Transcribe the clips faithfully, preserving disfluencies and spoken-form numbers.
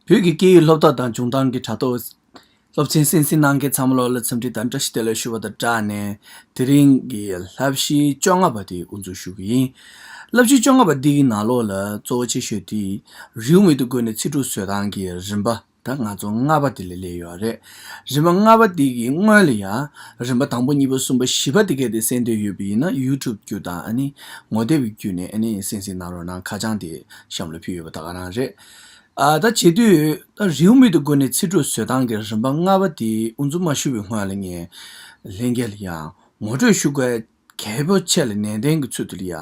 བོད་ཀྱི་སྐད་ཡིག་སློབ་གྲྭ་དང་སྦྱོང་བརྡར་གྱི་དྲ་ཐོག་སློབ་ཚན་གསན་གཟིགས་གནང་མཁན་ཚང་མ་ལོ་ལ་འཚམས་འདྲི་དང་བཀྲ་ཤིས་བདེ་ལེགས་ཞུ་བ་དང་སྦྲགས་ནས། དེ་རིང་གི་བསླབ་གཞི་བཅོ་ལྔ་པ་དེ་དབུ་འཛུགས་ཞུ་གི་ཡིན། བསླབ་གཞི་བཅོ་ལྔ་པ་འདི་གི་ནང་ལོགས་ལ་གཙོ་བོ་ཆེ་ཤོས་དེ་རེའུ་མིག་ཏུ་བཀོད་ནས་ཚིག་གྲུབ་བཟོ་སྟངས་ཀྱི་རིམ་པ། ད་ང་ཚོ་ལྔ་པ་དེ་ལ་སླེབས་ཡོད་རེད། རིམ་པ་ལྔ་པ་དེ་གི་སྔོན་ལ་ཡང་རིམ་པ་དང་པོ་གཉིས་པ་གསུམ་པ་བཞི་པ་དེ་གས་དེ་གསན་འདོད་ཡོད་པ་ཡིན་ན་ཡུ་ཊུབ་བརྒྱུད་དང་ཨ་ནི་ངོ་དེབ་བརྒྱུད་ནས་ཨ་ནི་གསན་གཟིགས་གནང་རོགས་གནང་། ཁ་བྱང་དེ་གཤམ་ལ་ཕུལ་ཡོད་པ་ད་ག་རང་རེད། ཨ་ད་བྱེད་དུས་ད་རེའུ་མིག་ཏུ་བཀོད་ནས་ཚིག་གྲུབ་བཟོ་སྟངས་ཀྱི་རིམ་པ་ལྔ་པ་དེ་དབུ་འཛུགས་མ་ཞུ་བའི་སྔོན་ལ་ངས་ལྷན་རྒྱས་ལ་ཡང་ངོ་སྤྲོད་ཞུ་དགོས། གལ་པོ་ཆེ་ལ་ནན་ཏན་གྱི་ཚུལ་དུ་ལ་ཡ་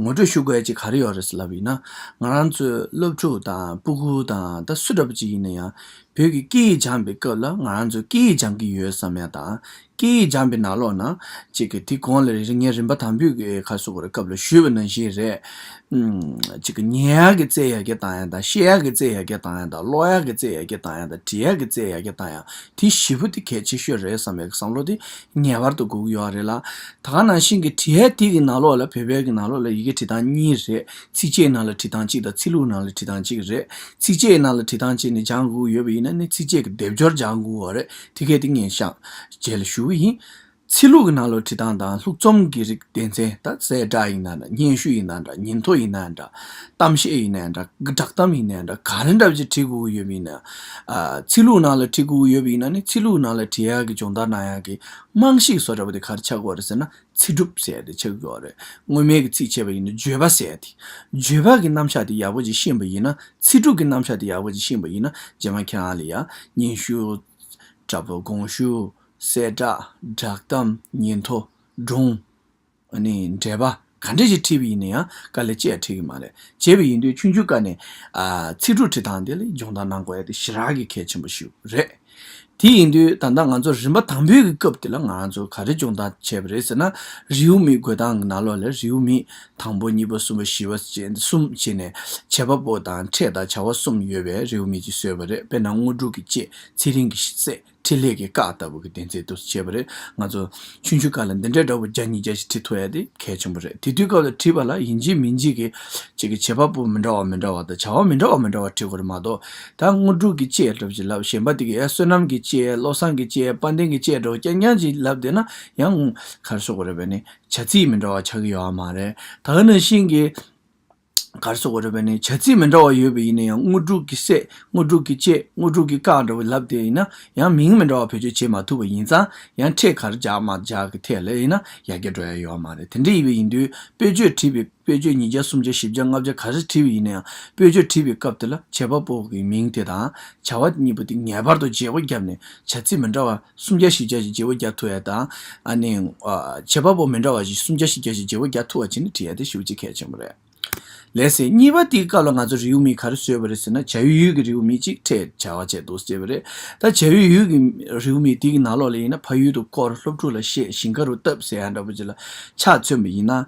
ངོ་སྤྲོད་ཞུ་དགོས་ཀྱི་ག་རེ་ཡོད་རེད་ལབ་ཡིན་ན། ང་རང་ཚོའི་སློབ་ཕྲུག་དང་སྤུ་གུ་དང་ད་སུ་འདྲ་པོ་ཅིག་ཡིན་ན་ཡང་བོད་ཀྱི་སྐད་ཡིག་སྦྱངས་པའི་སྐབས་ལ་ང་རང་ཚོས་སྐད་ཡིག་སྦྱང་གི་ཡོད་བསམ་ཡ་དང་། སྐད་ཡིག་སྦྱངས་པའི་ནང་ལོགས་ན་ཅིག་གི་དེ་གོང་ལ་ངས་རིམ་པ་དང་པོའི་གི་ཁ་སོ་གོ་ར་སྐབས་ལ་ཞུས་པ་ནང་བཞིན་རེད། ཅིག་གི་ཉན་ཡག་གི་རྩལ་ཡར་རྒྱས་བཏང་ཡག་དང་། བཤད་ཡག་གི་རྩལ་ཡར་རྒྱས་བཏང་ཡག་དང་། ཀློག་ཡག་གི་རྩལ་ཡར་རྒྱས་བཏང་ཡག་དང་། འབྲི་ཡག་གི་རྩལ་ཡར་རྒྱས་བཏང་ཡག་དེ་བཞི་པོ་དེ་གལ་ཆེ་ཤོས་རེད་བསམ་པའི་བསམ་བློ་དེ་ངེས་པར་དུ་དགོས་ཀྱི་ཡོད་རེད་ལ། ད་ག་ནང་བཞིན་གྱི་འབྲི་ཡག་དེ་གི་ནང་ལོགས་ལ་བོད་པའི་གི་ནང་ལོགས་ལ་ཡི་གེ་འབྲི་སྟངས་གཉིས་རེད། ཚིགས་བཅད་ནང་ལ་འབྲི་སྟངས་གཅིག་དང་ཚིག་ལྷུག་ནང་ལ་འབྲི་སྟངས་གཅིག་རེད། ཚིགས་བཅད་ནང་ལ་འབྲི་སྟངས་གཅིག་ནས་སྦྱང་དགོས་ཀྱི་ཡོད་པ་ཡིན་ན་ནི་ཚིགས་བཅད་ཀྱི་སྡེབ་སྦྱོར་སྦྱང་དགོས་པ་རེད། དེ་གས་དེ་ངས་ཤག་རྗེས་ལ་ཞུ་གི་ཡིན། ཚིག་ལྷུག་གི་ནང་ལོགས་བྲིས་སྟངས་དང་། ལྷུག་རྩོམ་གྱི་རིགས་སྡེ་ཚན། ད་གསལ་བསྒྲགས་ཡིན་ན་འདྲ། སྙན་ཞུ་ཡིན་ན་འདྲ། སྙན་ཐོ་ཡིན་ན་འདྲ། གཏམ་བཤད་ཡིན་ན་འདྲ། བསྒྲགས་གཏམ་ཡིན་ན་འདྲ། ག་རེ་འདྲ་བྱས་བྲིས་དགོས་ཀྱི་ཡོད་པ་ཡིན་ན། ཨ། ཚིག་ལྷུག་ནང་ལ་བྲིས་དགོས་ཀྱི་ཡོད་པ་ཡིན་ན་ནི་ཚིག་ལྷུག་ནང་ལ་བྲིས་ཡག་གི་སྦྱོང་བརྡར་གནང་ཡག་གི་རྨང་གཞི་བཟོ་འདྲ་པོ་དེ་ག་རེ་ཆགས་ཀྱི་ཡོད་རེད་ཟེར་ན། ཚིག་གྲུབ་ཟེར་ཡག་དེ་ཆགས་ཀྱི་ཡོད་རེད། སྔོན་མའི་གི་ཚིག་བྱས་པ་ཡིན་ན་བརྗོད་པ་ཟེར་ཡག་དེ། བརྗོད་པ་གི་རྣམ་གཞག་དེ་ཡག་པོ་ཅིག་ཤེས་པ་ཡིན་ན། ཚིག་གྲུབ་ཀྱི་རྣམ་གཞག་དེ་ཡག་པོ་ཅིག་ཤེས་པ་ཡིན་ན། རྗེས་མ་ཁྱེད་རང་ལ་ཡང་སྙན་ཞུ་འདྲ་པོ། དགོངས་ཞུ། གསལ་བསྒྲགས། བསྒྲགས་གཏམ། སྙན་ཐོ། སྒྲུང་། ཨ་ནི་འགྲེལ་པ་ག་འདྲ་ཞིག་བྲིས་པ་ཡིན་ན་ཡང་དཀའ་ལས་ཅི་ཡང་འཕྲད་ཀྱི་མ་རེད། བྱས་པ་ཡིན་དུས་ཆུང་ཆུང་སྒང་ནས། ཨ། ཚིག་གྲུབ་བྲིས་སྟངས་དེ་ལ་སྦྱོང་བརྡར་གནང་དགོས་ཡ་དེ་ཞེ་དྲག་གི་གལ་ཆེན་པོ་ཞིག་རེད། དེ་ཡིན་དུས་ད་ལྟ་ང་ཚོ་རིམ་པ་དང་པོའི་གི་སྐབས་དེ་ལ་ང་ཚོ་ག་རེ་སྦྱོང་བརྡར་བྱས་པ་རེད་ཟེར་ན། རེའུ་མིག་འགོད་སྟངས་ཀྱི་ནང་ལོགས་ལ་རེའུ་མིག་དང་པོ། གཉིས་པ། གསུམ་པ། བཞི་པ་བྱས། གསུམ་བྱས་ནས་བྱེད་པ་པོ་དང་ཕྲད་དང་བྱ་བ་གསུམ་ཡོད་པའི་རེའུ་མིག་ཅིག་བཟོས་པ་རེད། དཔེར་ན་དངོས་གྲུབ་ཀྱི་དཔྱད། ཚེ་རིང་གི་སྲས། འཕྲིན་ལས་ཀྱི་སྐར་ལྟ་བུ་གི་སྡེ་ཚན་དུ་བྱས་པ་རེད། ང་ཚོ་ཆུང་ཆུང་སྒང་ལ་འདི་འདྲའི་འདྲ་པོ་བརྒྱ་ཉིས་བརྒྱ་ཞིག་བྲིས་ཐུབ་ཡ་དེ་གལ་ཆེན་པོ་རེད། དེ་དུས་སྐབས་ལ་བྲིས་པ་ལ་ཡིན་གཅིག་མིན་གཅིག་གི་ཅིག་གི་བྱེད་པ་པོ་མི་འདྲ་བ་མི་འདྲ་བ་དང་། བྱ་བ་མི་འདྲ་བ་མི་འདྲ་བ་བྲིས་དགོས་རེད་མ་གཏོགས། ད་དངོས་གྲུབ་ཀྱི་དཔྱད་འདྲ་པོ་ཅིག་ལབ། གཞན་པ་དེ་གི་ཡ་བསོད་ནམས་ཀྱི་དཔྱད། བློ་བཟང་གི་དཔྱད། དཔལ་ལྡན་གྱི་དཔྱད་འདྲ་པོ་རྐྱང་རྐྱང་ཅིག་ལབ་བསྡད་ན་ཡང་ག་རེ་ཟེར་དགོས་རེད། བྱས་ནས་བྱ་ཚིག་མི་འདྲ་བ་ཆགས་ཀྱི་ཡོད་མ་རེད། ད་ག་ནང་བཞིན་གྱི་ག་རེ་ཟེར་དགོས་རེད། བྱས་ནས་བྱ་ཚིག་མི་འདྲ་བ་ཡོད་པ་ཡིན་ན་ཡང་། དངོས་གྲུབ་ཀྱི་སྲས། དངོས་གྲུབ་ཀྱི་དཔྱད། དངོས་གྲུབ་ཀྱི་སྐར་འདྲ་བོ་ལབ་བསྡད་ཡིན་ན་ཡང་མིང་མི་འདྲ་བ་བེད་སྤྱོད་བྱེད་མ་ཐུབ་པ་ཡིན་ཙང་། ཡང་ཕྲད་ག་རེ་རྒྱག་མ་རྒྱག་གི་ཐད་ལ་ཡིན་ན་ཡར་རྒྱས་འགྲོ་ཡ་ཡོད་མ་རེད། དེ་འདྲ་ཡིན་པ་ཡིན་དུས་དཔེ་བརྗོད་བྲིས་པའི། དཔེ་བརྗོད་ཉིས་བརྒྱ། སུམ་བརྒྱ། བཞི་བརྒྱ། ལྔ་བརྒྱ། ག་རེ་བྲིས་པ་ཡིན་ན་ཡང་། དཔེ་བརྗོད་བྲིས་པའི་སྐབས་དེ་ལ་བྱེད་པ་པོ་གི་མིང་དེ་དང་བྱ་བ་གཉིས་པོ་དེ་ངེས་པར་དུ་བརྗེ་པོ་བརྒྱབ་ནས། བྱ་ཚིག་མི་འདྲ་བ་སུམ་བརྒྱ་བཞི་བརྒྱ་ཞིག་བརྗེ་པོ་རྒྱག་ཐུབ་ཡ་དང་། ཨ་ནི། ཨ། བྱེད་པ་པོ་མི་འདྲ་བ་ཞིག་སུམ་བརྒྱ་བཞི་བརྒྱ་ཞིག་བརྗེ་པོ་རྒྱག་ཐུབ་པ་བྱས་ནས་བྲིས་ཡ་དེ་ཞེ་པོ་ཅིག་གལ་ཆེན་པོ་རེད། ལགས་སེ། གཉིས་པ་དེའི་སྐབས་ལ་ང་ཚོ་རེའུ་མིག་ག་རེ་བཟོས་པ་རེད་ཟེར་ན། བྱ་བའི་ཡུལ་གྱི་རེའུ་མིག་ཅིག་ཕྲད་བྱ་བ་བྱས་འདུག་ཟེར་བ་རེད། ད་བྱ་བའི་ཡུལ་གྱི་རེའུ་མིག་དེ་གི་ནང་ལོགས་ལ་ཡིན་ན། ཕ་ཡུལ་དུ་བསྐོར། སློབ་ཕྲུག་ལ་བཤད། ཞིང་ཁ་རུ་བཏབ་ཟེར་ཡ་འདྲ་པོ་ཅིག་ལ་ཆ་མཚོན་པ་ཡིན་ན།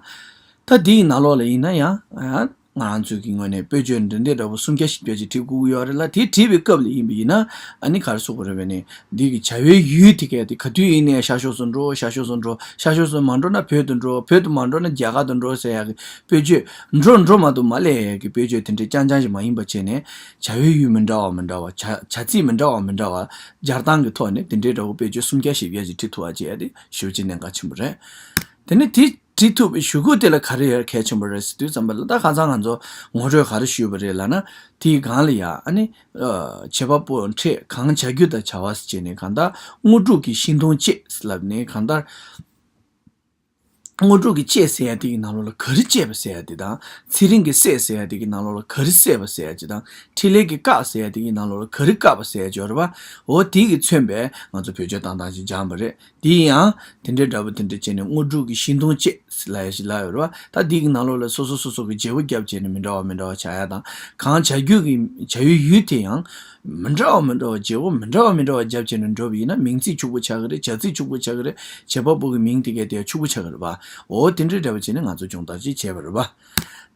ད་དེ་གི་ནང་ལོགས་ལ་ཡིན་ན་ཡང་། ང་རང་ཚོའི་གི་ངོས་ནས་དཔེ་བརྗོད་འདི་འདྲའི་འདྲ་པོ་སུམ་བརྒྱ་བཞི་བརྒྱ་ཅིག་བྲིས་དགོས་ཀྱི་ཡོད་རེད་ལ། དེ་བྲིས་པའི་སྐབས་ལ་ཡིན་པ་ཡིན་ན། ཨ་ནི་ག་རེ་ཟེར་དགོས་རེད། བྱས་ནས་འདི་གི་བྱ་བའི་ཡུལ་དེ་གས་དེ་ག་དུས་ཡིན་ནའི་ཤར་ཕྱོགས་སུ་འགྲོ། ཤར་ཕྱོགས་སུ་འགྲོ། ཤར་ཕྱོགས་སུ་མ་འགྲོ་ན་བོད་དུ་འགྲོ། བོད་དུ་མ་འགྲོ་ན་རྒྱ་གར་དུ་འགྲོ་ཟེར་ཡག་གི་དཔེ་བརྗོད། འགྲོ་འགྲོ་མ་གཏོགས་མ་སླེབས་ཡག་གི་དཔེ་བརྗོད་དེ་འདྲའི་རྐྱང་རྐྱང་ཞིག་མ་ཡིན་པ་བྱས་ནས། བྱ་བའི་ཡུལ་མི་འདྲ་བ་མི་འདྲ་བ། བྱ་བྱ་ཚིག་མི་འདྲ་བ་མི་འདྲ་བ་སྦྱར་སྟངས་ཀྱི་ཐོག་ནས་དེ་འདྲའི་འདྲ་པོ་དཔེ་བརྗོད་སུམ་བརྒྱ་བཞི་བརྒྱ་ཞིག་བྲིས་ཐུབ་པ་བྱས་ཡ་དེ་ཞེ་པོ་ཅིག་གནད་འགག་ཆེན་པོ་རེད། དེ་ནས་དེ་བྲིས་ཐུབ་པའི་གཞུག་གུ་དེ་ལ་ག་རེ་ཡོད་གལ་ཆེན་པོ་རེད་ཟེར་དུས་ཙམ་པ་ལ། ད་ཁ་སང་ང་ཚོ་ངོ་སྤྲོད་ག་རེ་ཞུས་པ་རེད་ལབ་ན། དེའི་སྒང་ལ་ཡ། ཨ་ནི། ཨ། བྱེད་པ་པོ་ཕྲད། གང་བྱ་རྒྱུ་དང་བྱ་བ་ཟེར་བྱས་ནས། གང་ལྟར་དངོས་གྲུབ་ཀྱི་ཤིང་སྡོང་བཅད་ལབ་ནས། གང་ལྟར་དངོས་གྲུབ་ཀྱི་བཅད་ཟེར་ཡ་དེ་གི་ནང་ལོགས་ལ་ག་རེ་བཅད་པ་ཟེར་ཡ་དེ་དང་། ཚེ་རིང་གི་སྲས་ཟེར་ཡ་དེ་གི་ནང་ལོགས་ལ་ག་རེ་བསད་པ་ཟེར་ཡ་དེ་དང་། འཕྲིན་ལས་ཀྱི་སྐར་ཟེར་ཡ་དེ་གི་ནང་ལོགས་ལ་ག་རེ་བཀར་བ་ཟེར་ཡ་ཅིག་ཡོད་རེད་པ། འོ་དེ་གི་མཚོན་པའི་ང་ཚོ་བེད་སྤྱོད་བཏང་སྟངས་ཤིག་སྦྱངས་པ་རེད། དེ་ཡང་དེ་འདྲའི་འདྲ་པོ་དེ་འདྲ་བྱས་ནས། དངོས་གྲུབ་ཀྱི་ཤིང་སྡོང་བཅད་ལབ་ཡ་ཞིག་ལབ་ཡོད་རེད་པ། ད་འདི་གི་ནང་ལོགས་ལ་སོ་སོ་སོ་སོ་གི་བརྗེ་པོ་བརྒྱབ་བྱས་ནས་མི་འདྲ་བ་མི་འདྲ་བ་བྱ་ཡ་དང་། གང་བྱ་རྒྱུ་གི་བྱ་བའི་ཡུལ་དེ་ཡང་མི་འདྲ་བ་མི་འདྲ་བ། བརྗེ་པོ་མི་འདྲ་བ་མི་འདྲ་བ་བརྒྱབ་བྱས་ནས་འགྲོ་བ་ཡིན་ན། མིང་ཚིག་ཕྱུག་པོ་ཆགས་ཀྱི་རེད། བྱ་ཚིག་ཕྱུག་པོ་ཆགས་ཀྱི་རེད། བྱེད་པ་པོ་གི་མིང་དེ་གས་དེ་ཡང་ཕྱུག་པོ་ཆགས་ཀྱི་རེད་པ། འོ་དེ་འདྲའི་འདྲ་པོ་བྱས་ནས་ང་ཚོ་སྦྱོང་བརྡར་ཅིག་བྱས་པ་རེད་པ།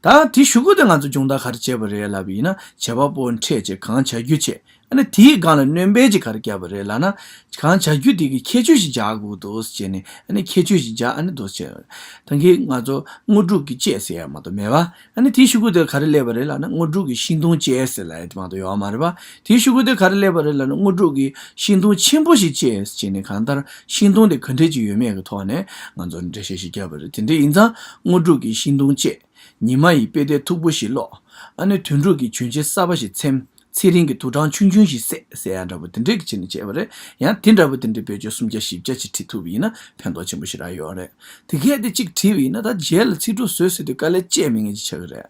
ད་དེ་གཞུག་གུ་དེ་ང་ཚོ་སྦྱོང་བརྡར་ག་རེ་བྱས་པ་རེད་ལབ་ཡིན་ན། བྱེད་པ་པོ་འཕྲད་བྱས་གང་བྱ་རྒྱུ་བྱས། ཨ་ནི་དེའི་སྒང་ལ་སྣོན་པ་ཅིག་ག་རེ་བརྒྱབ་པ་རེད་ལབ་ན། གང་བྱ་རྒྱུ་དེ་གི་ཁྱད་ཆོས་ཤིག་སྦྱར་དགོས་འདུག་ཟེར་ནས། ཨ་ནི་ཁྱད་ཆོས་ཤིག་སྦྱར། ཨ་ནི་འདུག་ཟེར། ད་གིན་ང་ཚོ་དངོས་གྲུབ་ཀྱི་བཅས་ཟེར་ཡ་མ་གཏོགས་མེད་པ། ཨ་ནི་དེའི་གཞུག་གུ་དེ་ག་རེ་སླེབས་པ་རེད་ལབ་ན། དངོས་གྲུབ་ཀྱི་ཤིང་སྡོང་བཅས་ཟེར་ལབ་ཡ་དེ་མ་གཏོགས་ཡོད་མ་རེད་པ། དེའི་གཞུག་གུ་དེ་ག་རེ་སླེབས་པ་རེད་ལབ་ན། དངོས་གྲུབ་ཀྱི་ཤིང་སྡོང་ཆེན་པོ་ཞིག་བཅས་ཟེར་ནས། གང་ལྟར་ཤིང་སྡོང་དེ་ག་འདྲས་ཅིག་ཡོད་མེད་ཀྱི་ཐོག་ནས་ང་ཚོ་འགྲེལ་བཤད་ཞིག་བརྒྱབ་པ་རེད། དེ་འདྲ་ཡིན་ཙང་དངོས་གྲུབ་ཀྱི་ཤིང་སྡོང་བཅས། ཉི་མ་ཡི་དཔེ་ལྟའི་མཐུག་པོ་ཞིག་ཀློག་ཨ་ནི་དུས་འཁོར་གྱི་བྱུང་ཆེན་གསར་པ་ཞིག་འཚེམ། ཚེ་རིང་གི་དུག་སྦྲང་ཆུང་ཆུང་ཞིག་བསད་ཟེར་ཡ་འདྲ་པོ་དེ་འདྲས་ཀྱི་ཆེད་ནས་བྱས་པ་རེད། ཡང་དེ་འདྲ་པོ་དེ་འདྲའི་དཔེ་བརྗོད་སུམ་བརྒྱ་བཞི་བརྒྱ་ཅིག་བྲིས་ཐུབ་པ་ཡིན་ན་ཕན་ཐོགས་ཆེན་པོ་ཞེ་དྲག་ཡོད་རེད། དེ་གས་དེ་གཅིག་བྲིས་པ་ཡིན་ན། ད་རྗེས་ལ་ཚིག་གྲོགས་བཟོས་ཟེར་དུས་དཀའ་ལས་སྤྱད་མེད་མཁན་ཅིག་ཆགས་ཀྱི་རེད།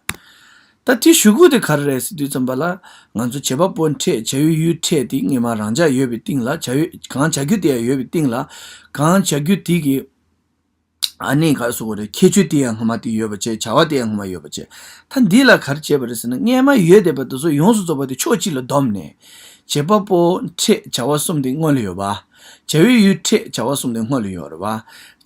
ད་དེ་གཞུག་གུ་དེ་ག་རེ་རེད་ཟེར་དུས་ཙམ་པ་ལ། ང་ཚོ་བྱེད་པ་པོ་འཕྲད། བྱ་བའི་ཡུལ་འཕྲད་དེ་སྔོན་མ་རང་འཇགས་ཡོད་པའི་སྟེང་ལ། བྱ་བའི་གང་བྱ་རྒྱུ་དེ་ཡང་ཡོད་པའི་སྟེང་ལ། གང་བྱ་རྒྱུ་དེ་གི་ཨ་ནི་ག་རེ་ཟེར་དགོས་རེད། ཁྱད་ཆོས་དེ་ཡང་སྔོན་མ་དེ་ཡོད་པ་བྱས། བྱ་བ་དེ་ཡང་སྔོན་མ་ཡོད་པ་བྱས། ད་འདི་ལ་ག་རེ་བྱས་པ་རེད་ཟེར་ན། སྔོན་མ་ཡོད་བསྡད་པ་དེ་ཚོ་ཡོངས་སུ་རྫོགས་པ་དེ་ཕྱོགས་གཅིག་ལ་བསྡོམས་ནས། བྱེད་པ་པོ་འཕྲད་བྱ་བ་གསུམ་དེ་སྔོན་ལ་ཡོད་པ། བྱ་བའི་ཡུལ་འཕྲད་བྱ་བ་གསུམ་དེ་སྔོན་ལ་ཡོད་རེད་པ།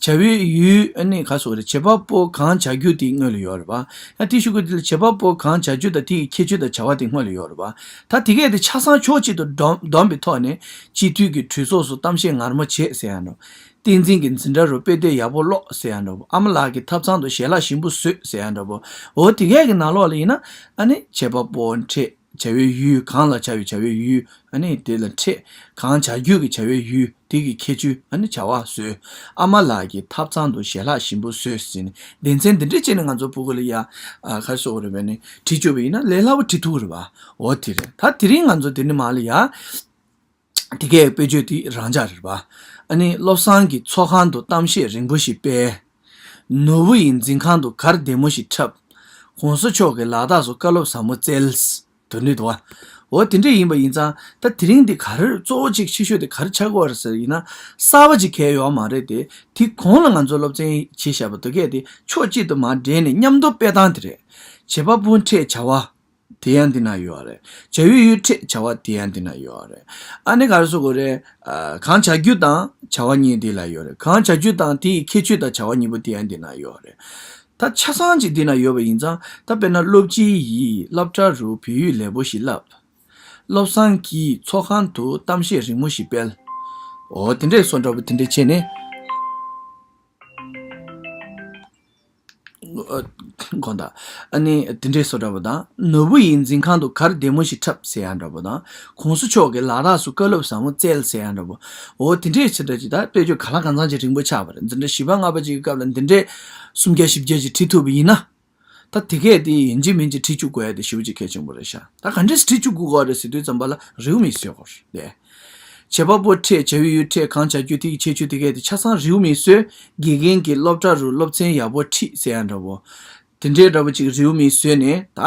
བྱ་བའི་ཡུལ། ཨ་ནི་ག་རེ་ཟེར་དགོས་རེད། བྱེད་པ་པོ་གང་བྱ་རྒྱུ་དེ་སྔོན་ལ་ཡོད་རེད་པ། ཡང་དེའི་གཞུག་གུ་དེ་ལ་བྱེད་པ་པོ་གང་བྱ་རྒྱུ་དང་དེ་ཡི་ཁྱད་ཆོས་དང་བྱ་བ་དེ་སྔོན་ལ་ཡོད་རེད་པ། ད་དེ་གས་དེ་ཆ་ཚང་ཕྱོགས་གཅིག་ཏུ་བསྡོམས་བསྡོམས་པའི་ཐོག་ནས། སྤྱི་འཐུས་ཀྱི་གྲོས་ཚོགས་སུ་གཏམ་བཤད་ངར་མོ་བྱེད་ཟེར་ཡ་འདྲ་པོ། བསྟན་འཛིན་གྱི་འཛིན་གྲྭ་རུ་དཔེ་དེབ་ཡག་པོ་ཀློག་ཟེར་ཡ་འདྲ་པོ། ཨ་མ་ལགས་ཀྱི་ཐབ་ཚང་དུ་ཞལ་ལག་ཞིམ་པོ་ཟོས་ཟེར་ཡ་འདྲ་པོ། འོ་དེ་གས་ཀྱི་ནང་ལོགས་ལ་ཡིན་ན། ཨ་ནི་བྱེད་པ་པོ་འཕྲད། བྱ་བའི་ཡུལ། གང་ལ་བྱ་བའི་བྱ་བའི་ཡུལ། ཨ་ནི་དེ་ལ་འཕྲད། གང་བྱ་རྒྱུ་གི་བྱ་བའི་ཡུལ། དེ་གི་ཁྱད་ཆོས། ཨ་ནི་བྱ་བ་བཟོས། ཨ་མ་ལགས་ཀྱི་ཐབ་ཚང་དུ་ཞལ་ལག་ཞིམ་པོ་ཟོས་ཟེར་ནས། སྡེ་ཚན་འདི་འདྲ་བྱས་ནས་ང་ཚོ་ཕྲུ་གུ་ལ་ཡ། ཨ། ག་རེ་ཟེར་དགོས་རེད། བྱས་ནས་བྲིས་བཅུག་པ་ཡིན་ན་ལས་སླ་པོ་བྲིས་ཐུབ་ཀྱི་རེད་པ། འོ་དེ་རེད། ད་དེ་རིང་ང་ཚོ་དེ་ནས་མར་ལ་ཡ། དེ་གའི་དཔེ་བརྗོད་དེ་རང་འཇགས་རེད་པ། ཨ་ནི་བློ་བཟང་གིས་ཚོགས་ཁང་དུ་གཏམ་བཤད་རིང་པོ་ཞིག་སྤེལ། ནོར་བུ་ཡི་འཛིན་ཁང་དུ་གར་བདེ་མོ་ཞིག་འཁྲབ། གོང་ས་མཆོག་གི་ལག་རྟགས་སུ་བཀའ་སློབ་ཟབ་མོ་བསྩལ། དོན་འདི་འདུག་བ། འོ་དེ་འདྲ་ཡིན་པ་ཡིན་ཙང་། ད་དེ་རིང་འདི་ག་རེ་གཙོ་བོ་གཅིག་ཆེ་ཤོས་དེ་ག་རེ་ཆགས་ཀྱི་ཡོད་རེད་ཟེར་ཡིན་ན། གསར་པ་ཅིག་གང་ཡང་ཡོད་མ་རེད་དེ། དེ་གོང་ལ་ང་ཚོ་སློབ་ཚན་བྱས་བཞག་པ་དེ་གས་དེ་ཕྱོགས་གཅིག་ཏུ་མར་འདྲེས་ནས་མཉམ་དུ་སྤེལ་སྟངས་དེ་རེད། བྱེད་པ་པོ་འཕྲད་བྱ་བ། དེ་ཡང་འདི་ན་ཡོད་རེད། བྱ་བའི་ཡུལ་འཕྲད་བྱ་བ་དེ་ཡང་འདི་ན་ཡོད་རེད། ཨ་ནི་ག་རེ་ཟེར་དགོས་རེད། ཨ། གང་བྱ་རྒྱུ་དང་བྱ་བ་གཉིས་འདི་ལ་ཡོད་རེད། གང་བྱ་རྒྱུ་དང་དེ་ཡི་ཁྱད་ཆོས་དང་བྱ་བ་གཉིས་པོ་དེ་ཡང་འདི་ན་ཡོད་རེད། ད་ཆ་ཚང་ཅིག་འདི་ན་ཡོད་པ་ཡིན་ཙང་། ད་དཔེར་ན། སློབ་སྤྱི་ཡིས་སློབ་གྲྭ་རུ་བོད་ཡིག་ལེགས་པོ་ཞིག་བསླབས། བློ་བཟང་གིས་ཚོགས་ཁང་དུ་གཏམ་བཤད་རིང་མོ་ཞིག་སྤེལ། འོ་དེ་འདྲས་སོ་འདྲ་པོ་དེ་འདྲས་བྱས་ནས། དགོངས་དག་ཨ་ནི་དེ་འདྲའི་བཟོ་འདྲ་པོ་དང་། ནོར་བུ་ཡི་འཛིན་ཁང་དུ་གར་བདེ་མོ་ཞིག་འཁྲབ་ཟེར་ཡ་འདྲ་པོ་དང་། གོང་ས་མཆོག་གི་ལག་རྟགས་སུ་བཀའ་སློབ་ཟབ་མོ་བསྩལ་ཟེར་ཡ་འདྲ་པོ། འོ་དེ་འདྲའི་ཆེ་འདྲ་ཅིག་ད་དཔེ་བརྗོད་ག་ལ་གང་འཚམ་ཅིག་རིང་པོ་ཆགས་པ་རེད། འཛིན་གྲྭ་བཞི་པ་ལྔ་པ་ཅིག་གི་སྐབས་ལ་འདི་འདྲའི་སུམ་བརྒྱ་བཞི་བརྒྱ་ཅིག་བྲིས་ཐུབ་པ་ཡིན་ན། ད་དེ་གས་དེ་ཡིན་གཅིག་མིན་གཅིག་བྲིས་བཅུག་དགོས་ཡ་དེ་ཞེ་པོ་ཅིག་གལ་ཆེན་པོ་རེད་ཤག་ད་ག་འདྲས་སེ་བྲིས་བཅུག་དགོས་ཀྱི་རེད་ཟེར་དུས་ཙམ་པ་ལ་རེའུ་མིག་བཟོས་དགོས་རེད། བྱེད་པ་པོ་འཕྲད། བྱ་བའི་ཡུལ་འཕྲད། གང་བྱ་རྒྱུ་དེ་ཡི་ཁྱད་ཆོས་དེ་གས་དེ་ཆ་ཚང་རེའུ་མིག་བཟོས། དགེ་རྒན་གྱིས་སློབ་གྲྭ་རུ་སློབ་ཚན་ཡག་པོ་ཁྲིད་ཟེར་ཡ་འདྲ་པོ། དེ་འདྲའི་འདྲ་པོ་ཅིག་རེའུ་མིག་བཟོས་ནས། ད་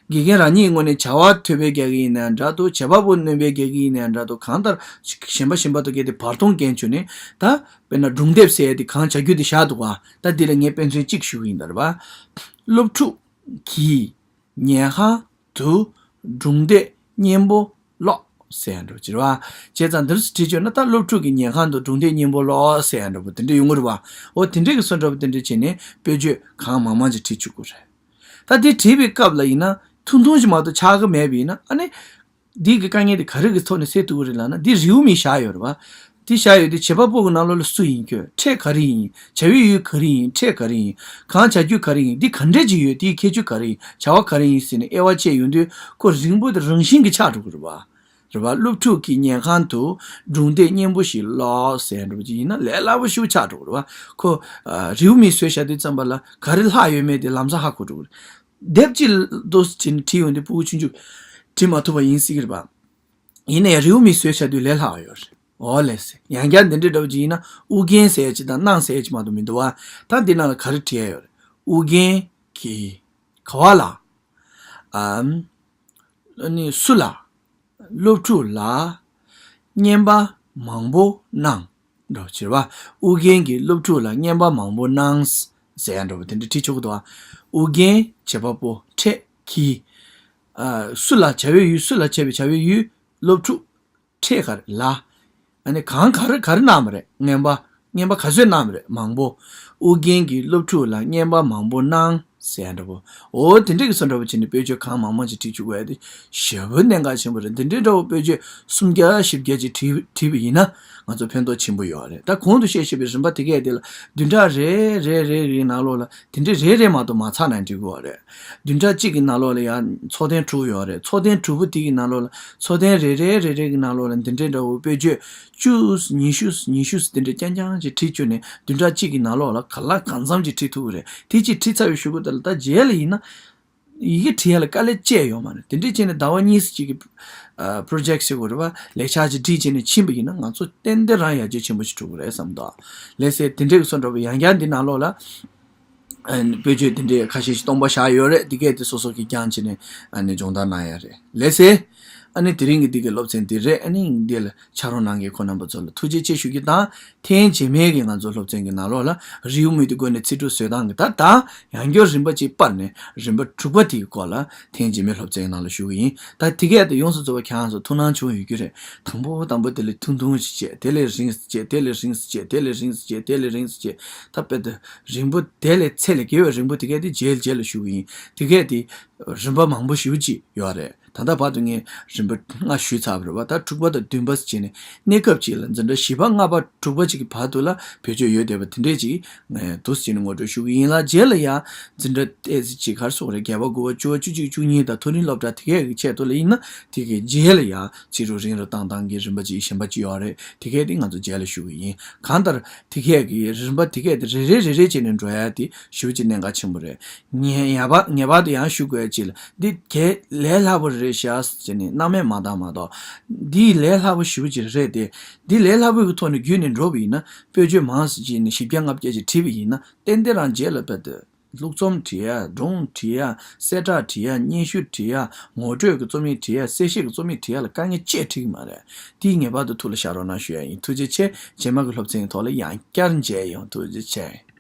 དགེ་རྒན་རང་ཉིད་ངོས་ནས་བྱ་བ་ཐོས་པའི་རྒྱག་གི་ཡིན་ན་འདྲ་འདུག་བྱེད་པ་པོ་སྣོན་པའི་རྒྱག་གི་ཡིན་ན་འདྲ་འདུག་གང་ལྟར་གཞན་པ་གཞན་པ་དེ་གས་དེ་བར་སྟོང་འགེངས་བཅུག་ནས། ད་དཔེར་ན་སྒྲུང་དེབ་ཟེར་ཡ་དེ་གང་བྱ་རྒྱུ་དེ་བཞག་འདུག་ག་ད་འདི་ལ་ངས་དཔེ་མཚོན་གཅིག་ཞུ་གི་ཡིན་ད་རེད་པ། སློབ་ཕྲུག་གིས་ཉལ་ཁང་དུ་སྒྲུང་དེབ་སྙན་པོ་ཀློག་ཟེར་ཡ་འདྲ་པོ་ཅིག་རེད་པ། བྱས་ཙང་འདིར་བྲིས་བྱས་ན། ད་སློབ་ཕྲུག་གིས་ཉལ་ཁང་དུ་སྒྲུང་དེབ་སྙན་པོ་ཀློག་ཟེར་ཡ་འདྲ་པོ་དེ་འདྲ་ཡོང་གི་རེད་པ། འོ་དེ་འདྲའི་གི་བཟོ་འདྲ་པོ་དེ་འདྲ་བྱས་ནས་དཔེ་བརྗོད་གང་མང་མང་ཅིག་བྲིས་བཅུག་དགོས་རེད། ད་དེ་བྲིས་པའི་སྐབས་ལ་ཡིན་ན་ཐུང་ཐུང་ཞིག་མ་གཏོགས་ཆགས་ཀྱི་མེད་པ་ཡིན་ན། ཨ་ནི་འདི་གི་དཀའ་ངལ་དེ་ག་རེ་གི་ཐོག་ནས་སེལ་ཐུབ་ཀྱི་རེད་ལབ་ན། འདི་རེའུ་མིག་བཞག་ཡོད་རེད་པ། འདི་བཞག་ཡོད་དུས་བྱེད་པ་པོ་གི་ནང་ལོགས་ལ་སུ་ཡིན། ཁྱོད། འཕྲད་ག་རེ་ཡིན། བྱ་བའི་ཡུལ་ག་རེ་ཡིན། འཕྲད་ག་རེ་ཡིན། གང་བྱ་རྒྱུ་ག་རེ་ཡིན། འདི་ག་འདྲས་ཅིག་ཡོད། དེའི་ཁྱད་ཆོས་ག་རེ་ཡིན། བྱ་བ་ག་རེ་ཡིན་ཟེར་ནས་དབྱེ་བ་ཕྱེ་ཡོང་དུས། ཁོ་རིང་པོ་དེ་རང་བཞིན་གྱིས་ཆགས་འགྲོ་གི་རེད་པ། རེད་པ། སློབ་ཕྲུག་གིས་ཉལ་ཁང་དུ་སྒྲུང་དེབ་སྙན་པོ་ཞིག་ཀློག་ཟེར་འདྲ་པོ་ཅིག་ཡིན་ན་ལས་སླ་པོ་ཞིག་ཆགས་འགྲོ་གི་རེད་པ། ཁོ་ཨ་རེའུ་མིག་བཟོས་བཞག་དུས་ཙམ་པ་ལ་ག་རེ་ལྷག་ཡོད་མེད་དེ་ལམ་སང་ཧ་གོ་འགྲོ་གི་རེད། དེབ་ཅིག་ཏོག་ཙམ་བྲིས་ཡོང་དུས་ཕྲུ་གུ་ཆུང་ཆུང་བྲིས་མ་ཐུབ་པ་ཡིན་སྲིད་ཀྱི་རེད་པ། ཡིན་ནའི་རེའུ་མིག་བཟོས་བཞག་དུས་ལས་སླ་བ་ཡོད་རེད། འོ་ལགས་སེ། ཡང་བསྐྱར་འདི་འདྲའི་འདྲ་པོ་ཅིག་ཡིན་ན། ཨུ་རྒྱན་ཟེར་ཡ་ཅིག་དང་གནང་ཟེར་ཡ་ཅིག་མ་གཏོགས་མི་འདུག་པ། ད་འདི་ནང་ལ་ག་རེ་བྲིས་ཡ་ཡོད་རེད། ཨུ་རྒྱན་གྱིས་ག་བ་ལ། ཨམ། ཨ་ནི་སུ་ལ། སློབ་ཕྲུག་ལ་རྔན་པ་མང་པོ་གནང་། འདྲ་པོ་ཅིག་རེད་པ། ཨུ་རྒྱན་གྱིས་སློབ་ཕྲུག་ལ་རྔན་པ་མང་པོ་གནང་ཟེར་ཡ་འདྲ་པོ་དེ་འདྲ་བྲིས་ཆོག་གི་འདུག་པ། ཨུ་རྒྱན་བྱེད་པ་པོ་འཕྲད་གྱིས། ཨ། སུ་ལ། བྱ་བའི་ཡུལ། སུ་ལ་བྱས་པའི་བྱ་བའི་ཡུལ། སློབ་ཕྲུག་འཕྲད་ག་རེ་ལ། ཨ་ནི་གང་ག་རེ་ག་རེ་གནང་བ་རེད། རྔན་པ། རྔན་པ་ག་ཚོད་གནང་བ་རེད། མང་པོ། ཨུ་རྒྱན་གྱིས་སློབ་ཕྲུག་ལ་རྔན་པ་མང་པོ་གནང་ ཟེར་ཡ་འདྲ་པོ། འོ་དེ་འདྲ་གི་བཟོ་འདྲ་པོ་བྱས་ནས་དཔེ་བརྗོད་གང་མང་མང་ཅིག་བྲིས་བཅུག་དགོས་ཡ་དེ་ཞེ་པོ་གནད་འགག་ཆེན་པོ་རེད། འདི་འདྲའི་འདྲ་པོ་དཔེ་བརྗོད་སུམ་བརྒྱ་བཞི་བརྒྱ་ཅིག་བྲིས་བྲིས་པ་ཡིན་ན་ང་ཚོ་ཕན་ཐོགས་ཆེན་པོ་ཡོད་རེད། ད་གོང་དུ་བཤད་བཞིན་པའི་རིམ་པ་དེ་གས་དེ་ལ་བདུན་ཕྲག་རེ་རེ་རེ་རེའི་ནང་ལོགས་ལ་དེ་འདྲའི་རེ་རེ་མ་གཏོགས་མ་ཚར་ན་འགྲིག་གི་ཡོད་རེད། བདུན་ཕྲག་གཅིག་གི་ནང་ལོགས་ལ་ཡང་ཚོགས་ཐེངས་དྲུག་ཡོད་རེད། ཚོགས་ཐེངས་དྲུག་པོ་དེ་གི་ནང་ལོགས་ལ་ཚོགས་ཐེངས་རེ་རེ་རེ་རེ་གི་ནང་ལོགས་ལ་འདི་འདྲའི་འདྲ་བོ་དཔེ་བརྗོད་བཅུ་ཉི་ཤུ་ཉི་ཤུ་དེ་འདྲ་རྐྱང་རྐྱང་ཅིག་བྲིས་བཅུག་ནས་བདུན་ཕྲག་གཅིག་གི་ནང་ལོགས་ལ་ག་ལ་གང་འཚམ་ཅིག་བྲིས་ཐུབ་ཀྱི་རེད། དེ་ཅིག་བྲིས་ཚར་བའི་གཞུག་གུ་དེ་ལ་ད་རྗེས་ལ་ཡིན་ན་ཡི་གེ་བྲིས་ཡ་ལ་དཀའ་ལས་སྤྱད་ཡོད་མ་རེད། དེ་འདྲས་བྱས་ནས་ཟླ་བ་གཉིས་གཅིག་གི་ཨ་པྲོ་ཇེག་ཟེར་དགོས་རེད་པ། ལས་འཆར་ཅིག་བྲིས་བྱས་ནས་ཕྱིན་པ་ཡིན་ན་ང་ཚོ་ཏན་ཏན་རང་ཡར་རྒྱས་ཆེན་པོ་ཞིག་འགྲོ་གི་རེད་བསམ་འདུག་ལགས་སེ། དེ་འདྲས་ཀྱི་བཟོ་འདྲ་པོ་ཡང་བསྐྱར་འདི་ནང་ལོགས་ལ་ཨ་ནི་དཔེ་བརྗོད་དེ་འདྲའི་ཁ་ཤས་ཤིག་སྟོང་པ་བཞག་ཡོད་རེད། འདི་གས་དེ་སོ་སོ་གིས་རྐྱང་བྱས་ནས་ཨ་ནི་སྦྱོང་བརྡར་གནང་ཡ་རེད། ལགས་སེ། ཨ་ནི་དེ་རིང་གི་འདི་གའི་སློབ་ཚན་འདི་རེད། ཨ་ནི་འདི་ལ་ཕྱག་རོགས་གནང་མཁན་ཁོང་རྣམ་པ་ཚོ་ལ་ཐུགས་རྗེ་ཆེ་ཞུ་རྒྱུ་དང་། ཐེངས་རྗེས་མའི་གི་ང་ཚོ་སློབ་ཚན་གྱི་ནང་ལོགས་ལ་རེའུ་མིག་དེ་བཀོད་ནས་ཚིག་གྲུབ་བཟོས་སྟངས་ཀྱི་ད་ད་ཡང་བསྐྱར་རིམ་པ་གཅིག་སྤར་ནས་རིམ་པ་དྲུག་པ་དེའི་སྐོར་ལ་ཐེངས་རྗེས་མའི་སློབ་ཚན་གྱི་ནང་ལ་ཞུ་གི་ཡིན། ད་དེ་གས་དེ་ཡོངས་སུ་རྫོགས་པ་ཁྱེད་རང་ཚོ་ཐུགས་སྣང་བྱུང་ཡོད་རྒྱུ་རེད། དང་པོ་དང་པོ་དེ་ལས་ཐུང་ཐུང་ཞིག་བྱས། དེ་ལས་རིང་ཞིག་བྱས། དེ་ལས་རིང་ཞིག་བྱས། དེ་ལས་རིང་ཞིག་བྱས། དེ་ལས་རིང་ཞིག་བྱས། ད་དཔེ་དེ་རིང་པོ་དེ་ལས་ཚད་ལས་བརྒལ་བའི་རིང་པོ་དེ་གས་དེ་རྗེས་རྗེས་ལ་ཞུ་གི་ཡིན། དེ་གས་དེ་རིམ་པ་མང་པོ་ཞེ་པོ་ཅིག་ཡོད་རེད། ད་ལྟ་བར་དུ་ངས་རིམ་པ་ལྔ་ཞུས་ཚར་བ་རེད་བ། ད་དྲུག་པ་དང་བདུན་པ་ཟེར་བྱས་ནས་གནས་སྐབས་གཅིག་ལ་འཛིན་གྲྭ་བཞི་པ་ལྔ་པ་དྲུག་པ་གཅིག་གི་བར་དུ་ལ་བེད་སྤྱོད་ཡོད་བསྡད་པ་དེ་འདྲས་ཅིག་ངས་འདུག་སེ་བྱས་ནས་ངོ་སྤྲོད་ཞུ་གི་ཡིན་ལ། རྗེས་ལ་ཡང་འཛིན་གྲྭ་ཏོག་ཙམ་ཅིག་ག་རེ་ཟེར་དགོས་རེད། བརྒྱད་པ་དགུ་པ་བཅུ་པ་བཅུ་གཅིག་བཅུ་གཉིས་དང་མཐོ་རིམ་སློབ་གྲྭ་དེ་གས་ཀྱི་ཆེད་དུ་ལ་ཡིན་ན་དེ་གའི་རྗེས་ལ་ཡང་ཚིག་གྲུབ་རིང་རུ་བཏང་སྟངས་ཀྱི་རིམ་པ་ཅིག་གཞན་པ་ཅིག་ཡོད་རེད། དེ་གས་དེ་ང་ཚོ་རྗེས་ལ་ཞུ་གི་ཡིན། གང་ལྟར་དེ་གས་ཀྱི་རིམ་པ་དེ་གས་དེ་རེ་རེ་རེ་རེ་བྱས་ནས་འགྲོ་ཡ་དེ་ཞེ་པོ་ཅིག་གནད་འགག་ཆེན་པོ་རེད། ངས་ངེས་པ་ངེས་པར་དུ་ཡང་ཞུ་དགོས་ཅིག་ལ། འདི་གལ་ལས་སླ་པོ་རེད་ཤག་ཟེར་ནས་སྣང་མེད་མ་བཏང་མ་གཏོགས། འདི་ལས་སླ་པོ་ཞེ་པོ་ཅིག་རེད་དེ། འདི་ལས་སླ་པོའི་གི་ཐོག་ནས་བརྒྱུད་ནས་འགྲོ་བ་ཡིན་ན། དཔེ་བརྗོད་མང་ཙམ་ཅིག་ནས་བཞི་བརྒྱ་ལྔ་བརྒྱ་ཅིག་བྲིས་པ་ཡིན་ན་ཏན་ཏན་རང་རྗེས་ལ་དཔེ་དེ་ལྷུག་རྩོམ་བྲིས་ཡ། སྒྲུང་བྲིས་ཡ། གསལ་བསྒྲགས་བྲིས་ཡ། སྙན་ཞུ་བྲིས་ཡ། ངོ་སྤྲོད་ཀྱི་རྩོམ་ཡིག་བྲིས་ཡ། གསལ་བཤད་ཀྱི་རྩོམ་ཡིག་བྲིས་ཡ་ལ་དཀའ་ངལ་ཅིག་འཕྲད་ཀྱི་མ་རེད། འདི་ངེས་པར་དུ་ཐུགས་ལ་བཞག་རོགས་གནང་ཞུ་ཡ་ཡིན། ཐུགས་རྗེ་ཆེ། རྗེས་མ་གི་སློབ་ཚན་གྱི་ཐོག་ལ་ཡང་བསྐྱར་མཇལ་ཡོང་། ཐུགས་རྗེ་ཆེ།